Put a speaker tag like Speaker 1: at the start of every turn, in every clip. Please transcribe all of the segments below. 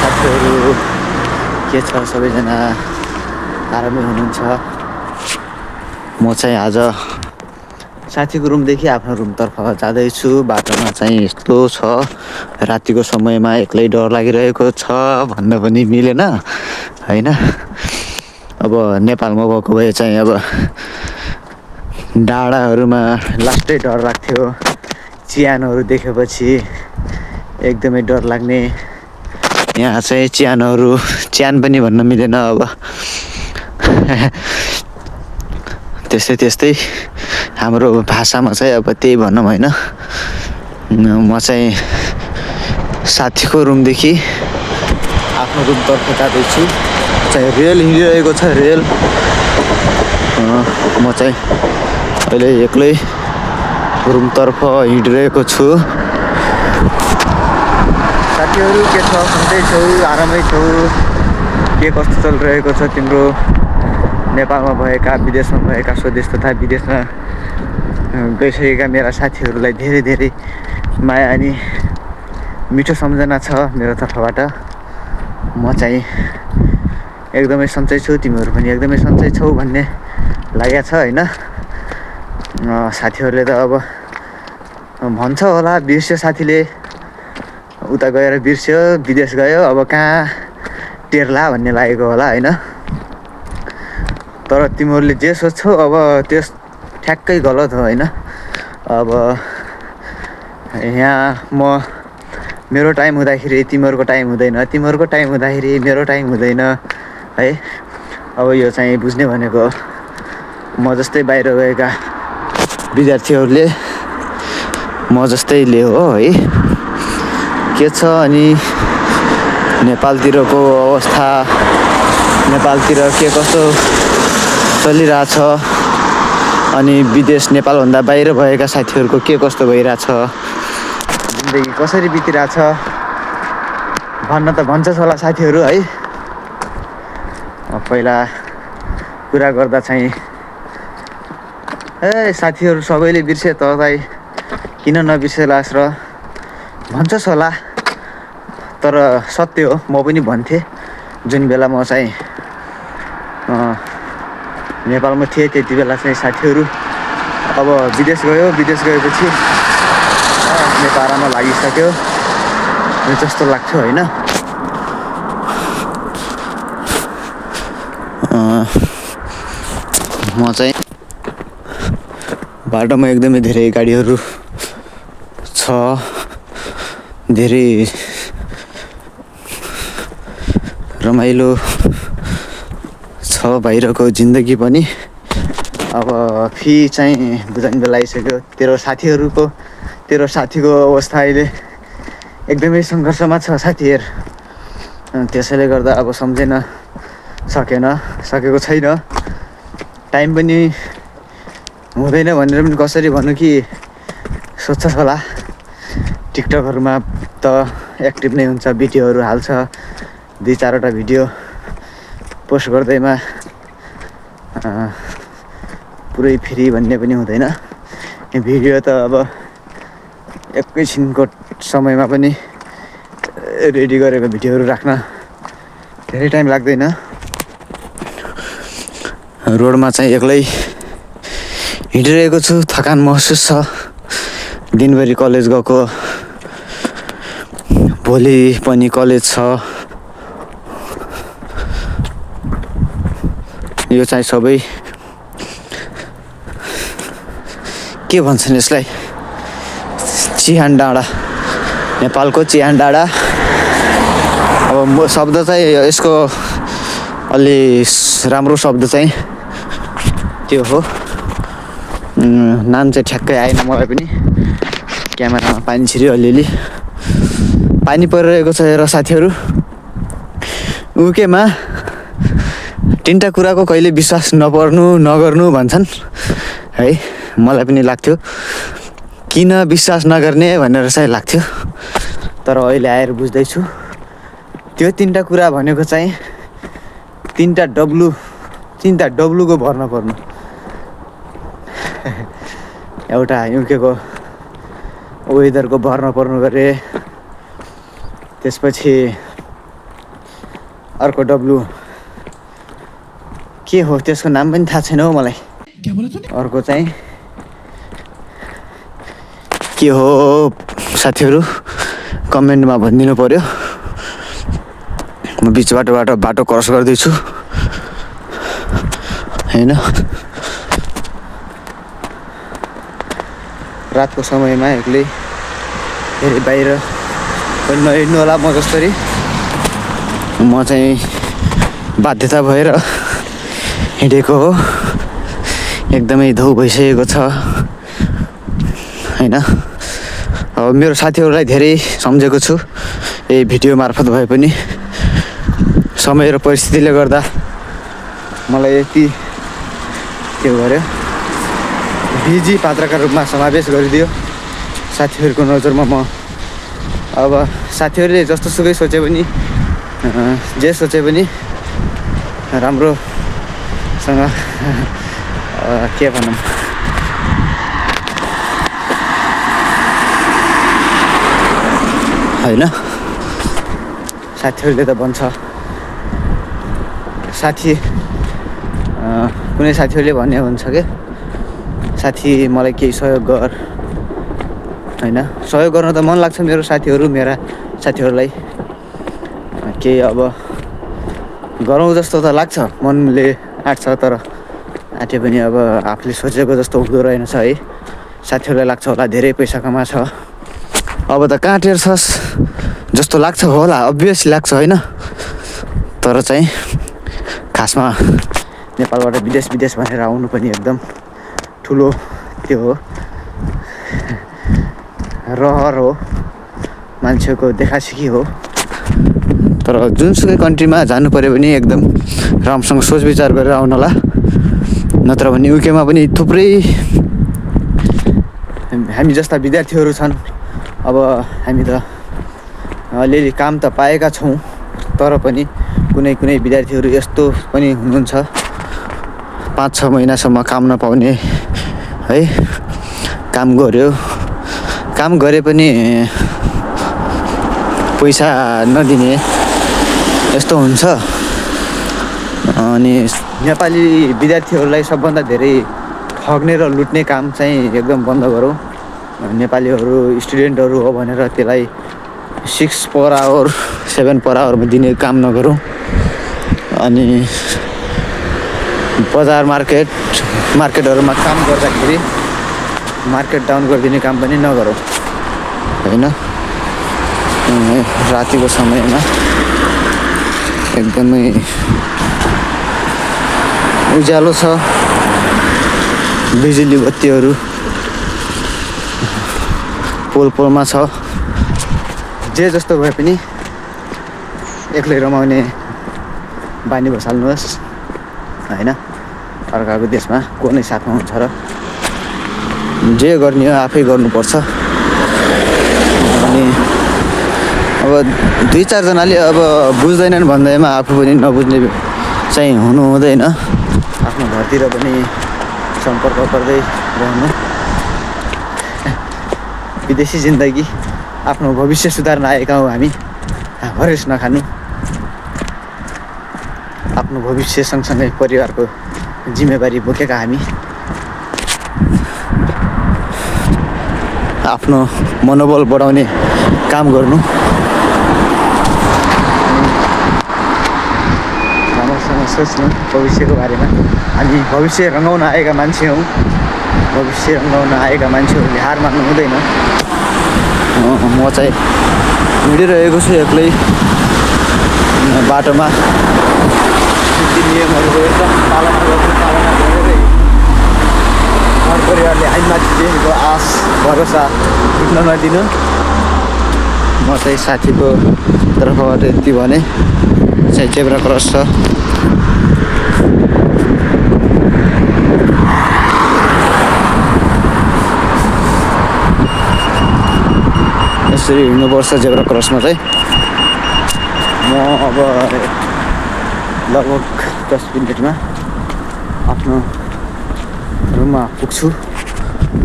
Speaker 1: साथीहरू, के छ सबैजना आरामै हुनुहुन्छ? म चाहिँ आज साथीको रुमदेखि आफ्नो रुमतर्फ जाँदैछु। बाटोमा चाहिँ यस्तो छ, रातिको समयमा एक्लै डर लागिरहेको छ भन्न पनि मिलेन होइन। अब नेपालमा भएको भए चाहिँ अब डाँडाहरूमा लास्टै डर लाग्थ्यो। चियानहरू देखेपछि एकदमै डर लाग्ने। यहाँ चाहिँ चियान पनि भन्न मिलेन अब। त्यस्तै हाम्रो भाषामा चाहिँ अब त्यही भनौँ होइन। म चाहिँ साथीको रुमदेखि आफ्नो रुमतर्फ जाँदैछु। चाहिँ रेल हिँडिरहेको छ, रेल। म चाहिँ अहिले एक्लै रुमतर्फ हिँडिरहेको छु। साथीहरू, के छ? सधैँ छौ? आरामै छौ? के कस्तो चलिरहेको छ तिम्रो? नेपालमा भएका, विदेशमा भएका, स्वदेश तथा विदेशमा गइसकेका मेरा साथीहरूलाई धेरै धेरै माया अनि मिठो सम्झना छ मेरो तर्फबाट। म चाहिँ एकदमै सन्चै छु, तिमीहरू पनि एकदमै सन्चै छौ भन्ने लागेको छ होइन। साथीहरूले त अब भन्छ होला, बिर्स्यो साथीले, उता गएर बिर्स्यो, विदेश गयो, अब कहाँ टेर्ला भन्ने लागेको होला होइन। तर तिमीहरूले जे सोच्छौ अब त्यस ठ्याक्कै गलत हो होइन। अब यहाँ मेरो टाइम हुँदाखेरि तिमीहरूको टाइम हुँदैन, तिमीहरूको टाइम हुँदाखेरि मेरो टाइम हुँदैन है। अब यो चाहिँ बुझ्ने भनेको म जस्तै बाहिर गएका विद्यार्थीहरूले म जस्तैले हो है। के छ अनि नेपालतिरको अवस्था? नेपालतिर के कस्तो चलिरहेछ? अनि विदेश, नेपालभन्दा बाहिर भएका साथीहरूको के कस्तो भइरहेछ? जिन्दगी कसरी बितिरहेछ भन्न त भन्छस् होला साथीहरू है। पहिला कुरा गर्दा चाहिँ साथीहरू सबैले बिर्से तँलाई किन नबिर्सेलास् र भन्छस् होला। तर सत्य हो, म पनि भन्थेँ जुन बेला म चाहिँ नेपालमा थिएँ त्यति बेला चाहिँ साथीहरू अब विदेश गयो, विदेश गएपछि आफ्नो पारामा लागिसक्यो जस्तो लाग्छ होइन। म चाहिँ बाटोमा एकदमै धेरै गाडीहरू छ, धेरै रमाइलो छ बाहिरको जिन्दगी पनि। अब फी चाहिँ बुझाइन बेला आइसक्यो। तेरो साथीको अवस्था अहिले एकदमै सङ्घर्षमा छ साथीहरू। त्यसैले गर्दा अब सम्झिन सकेको छैन। टाइम पनि हुँदैन भनेर पनि कसरी भन्नु कि सोध्छस् होला। टिकटकहरूमा त एक्टिभ नै हुन्छ, भिडियोहरू हाल्छ, 2-4वटा भिडियो पोस्ट गर्दैमा पुरै फ्री भन्ने पनि हुँदैन। भिडियो त अब एकैछिनको समयमा पनि रेडी गरेको भिडियोहरू राख्न धेरै टाइम लाग्दैन। रोडमा चाहिँ एक्लै हिँडिरहेको छु, थकान महसुस छ। दिनभरि कलेज गएको, भोलि पनि कलेज छ। यो चाहिँ सबै के भन्छन् यसलाई, चिहान डाँडा, नेपालको चिहान डाँडा। अब शब्द चाहिँ यसको अलि राम्रो शब्द चाहिँ त्यो हो। नाम चाहिँ ठ्याक्कै आएन मलाई पनि। क्यामेरामा पानी छिर्यो, अलिअलि पानी परिरहेको छ हेर साथीहरू। उकेमा 3टा कुराको कहिले विश्वास नगर्नु भन्छन् है। मलाई पनि लाग्थ्यो किन विश्वास नगर्ने भनेर चाहिँ लाग्थ्यो। तर अहिले आएर बुझ्दैछु त्यो 3टा कुरा भनेको चाहिँ 3टा डब्लुको भर्न पर्नु। एउटा युकेको वेदरको भर्न पर्नु गरे, त्यसपछि अर्को डब्लु के हो त्यसको नाम पनि थाहा छैन हौ मलाई। अर्को चाहिँ के हो साथीहरू कमेन्टमा भनिदिनु पर्यो। म बिच बाटो क्रस गर्दैछु हैन। रातको समयमा एक्लै फेरि बाहिर पनि नहिँड्नु होला म जसरी। म चाहिँ बाध्यता भएर हिँडेको हो। एकदमै धौ भइसकेको छ हैन। अब मेरो साथीहरूलाई धेरै सम्झेको छु यही भिडियो मार्फत भए पनि। समय र परिस्थितिले गर्दा मलाई यति के गर्यो बिजी पात्रका रूपमा समावेश गरिदियो साथीहरूको नजरमा। म अब साथीहरूले जस्तो सुकै सोचे पनि जे सोचे पनि राम्रोसँग के भनौँ होइन। साथीहरूले त भन्छ साथी कुनै साथीहरूले भन्ने हुन्छ के साथी मलाई केही सहयोग गर हैन। सहयोग गर्न त मन लाग्छ मेरो मेरा साथीहरूलाई केही अब गरौँ जस्तो त लाग्छ मनले आँट्छ। तर आँटे पनि अब आफूले सोचेको जस्तो हुँदो रहेनछ है। साथीहरूलाई लाग्छ होला धेरै पैसा कमाछ अब त कहाँ टेर्छस् जस्तो लाग्छ होला, अभियसली लाग्छ होइन। तर चाहिँ खासमा नेपालबाट विदेश भनेर आउनु पनि एकदम ठुलो त्यो हो रहर हो मान्छेको देखासिकी हो। तर जुनसुकै कन्ट्रीमा जानु पऱ्यो भने एकदम राम्रोसँग सोच विचार गरेर आउनु होला। नत्र भने युकेमा पनि थुप्रै हामी जस्ता विद्यार्थीहरू छन्। अब हामी त अलिअलि काम त पाएका छौँ तर पनि कुनै विद्यार्थीहरू यस्तो पनि हुनुहुन्छ 5-6 महिनासम्म काम नपाउने है। काम गरे पनि पैसा नदिने यस्तो हुन्छ। अनि नेपाली विद्यार्थीहरूलाई सबभन्दा धेरै ठग्ने र लुट्ने काम चाहिँ एकदम बन्द गरौँ। नेपालीहरू स्टुडेन्टहरू हो भनेर त्यसलाई 6 पर आवर 7 पर आवरमा दिने काम नगरौँ। अनि बजार मार्केटहरूमा काम गर्दाखेरि मार्केट डाउन गरिदिने काम पनि नगरौँ होइन। रातिको समयमा एकदमै उज्यालो छ, बिजुली बत्तीहरू पोलमा छ। जे जस्तो भए पनि एक्लै रमाउने बानी बसाल्नुहोस् होइन। अर्काको देशमा को नै साथमा हुन्छ र जे गर्ने हो आफै गर्नुपर्छ। अनि अब 2-4 जनाले अब बुझ्दैनन् भन्दैमा आफू पनि नबुझ्ने चाहिँ हुनु हुँदैन। आफ्नो घरतिर पनि सम्पर्क गर्दै रहनु। विदेशी जिन्दगी आफ्नो भविष्य सुधार्न आएका हौँ हामी, हरेस नखानु। आफ्नो भविष्य सँगसँगै परिवारको जिम्मेवारी बोकेका हामी आफ्नो मनोबल बढाउने काम गर्नु। राम्रोसँग सोच्नु भविष्यको बारेमा। हामी भविष्य रङ्गाउन आएका मान्छे हौँ। भविष्य रङ्गाउन आएका मान्छेहरूले हार मान्नु हुँदैन। म चाहिँ हिँडिरहेको छु एक्लै बाटोमा। नियमहरूको एकदम पालना गरेरै घर परिवारले हामीमाथि देखेको आश भरोसा उठ्न नदिनु। म चाहिँ साथीको तर्फबाट यति भने चाहिँ जेब्रा क्रस छ। यसरी हिँड्नुपर्छ जेब्रा क्रसमा चाहिँ। म अब लगभग 10 मिनटमा आफ्नो रुममा पुग्छु।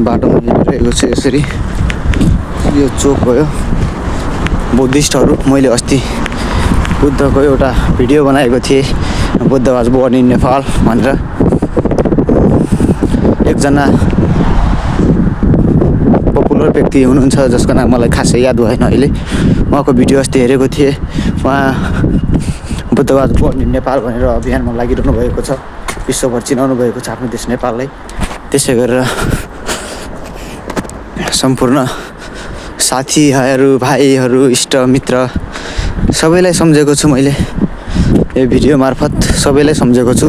Speaker 1: बाटोमा हिँडिरहेको छु यसरी। यो चोक भयो बुद्धिस्टहरू मैले अस्ति बुद्धको एउटा भिडियो बनाएको थिएँ, Buddha was born in Nepal भनेर। एकजना पपुलर व्यक्ति हुनुहुन्छ जसको नाम मलाई खासै याद भएन अहिले। उहाँको भिडियो अस्ति हेरेको थिएँ। उहाँ Buddha was born in Nepal भनेर अभियानमा लागिरहनु भएको छ, विश्वभर चिनाउनु भएको छ आफ्नो देश नेपाललाई। त्यसै गरेर सम्पूर्ण साथीहरू, भाइहरू, इष्टमित्र सबैलाई सम्झेको छु मैले यो भिडियो मार्फत, सबैलाई सम्झेको छु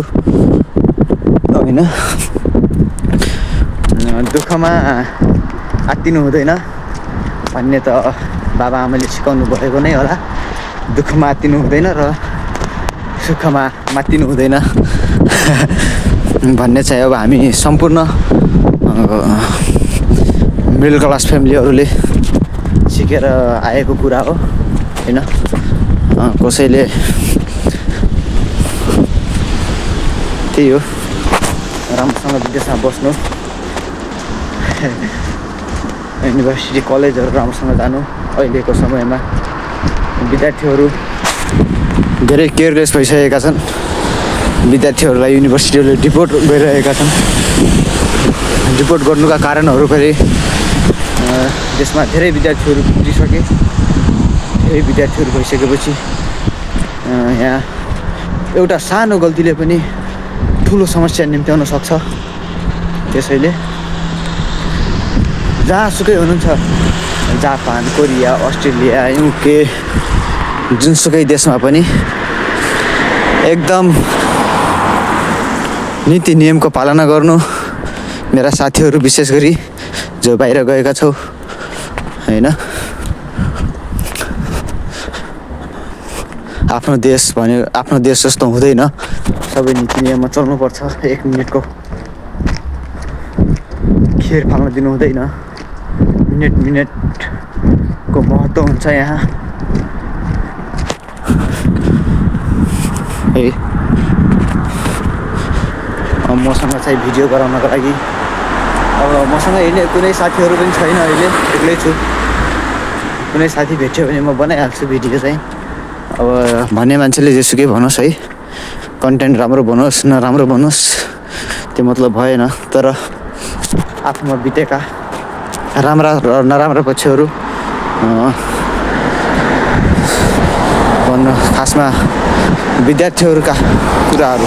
Speaker 1: होइन। दुःखमा आत्तिनु हुँदैन भन्ने त बाबा आमाले सिकाउनु भएको नै होला। दुःखमा आत्तिनु हुँदैन र सुखमा मात्तिनु हुँदैन भन्ने चाहिँ अब हामी सम्पूर्ण मिडल क्लास फ्यामिलीहरूले सिकेर आएको कुरा हो होइन। कसैले त्यही हो, राम्रोसँग विदेशमा बस्नु, युनिभर्सिटी कलेजहरू राम्रोसँग जानु। अहिलेको समयमा विद्यार्थीहरू धेरै केयरलेस भइसकेका छन्। विद्यार्थीहरूलाई युनिभर्सिटीहरूले डिपोर्ट गरिरहेका छन्। डिपोर्ट गर्नुका कारणहरू फेरि देशमा धेरै विद्यार्थीहरू पुगिसके, धेरै विद्यार्थीहरू भइसकेपछि यहाँ एउटा सानो गल्तीले पनि ठुलो समस्या निम्त्याउन सक्छ। त्यसैले जहाँसुकै हुनुहुन्छ, जापान, कोरिया, अस्ट्रेलिया, युके, जुनसुकै देशमा पनि एकदम नीति नियमको पालना गर्नु। मेरा साथीहरू विशेष गरी जो बाहिर गएका छौ होइन, आफ्नो देश जस्तो हुँदैन, सबै नीति नियममा चल्नुपर्छ। 1 मिनटको खेर फाल्न दिनु हुँदैन। मिनटको महत्त्व हुन्छ यहाँ है। मसँग चाहिँ भिडियो गराउनको लागि अब मसँग हिँड्ने कुनै साथीहरू पनि छैन, अहिले एक्लै छु। कुनै साथी भेट्यो भने म बनाइहाल्छु भिडियो चाहिँ। अब भन्ने मान्छेले जेसुकै भनोस् है, कन्टेन्ट राम्रो बनोस् नराम्रो बनोस् त्यो मतलब भएन। तर आफूमा बितेका राम्रा र नराम्रा पक्षहरू भन्नु, खासमा विद्यार्थीहरूका कुराहरू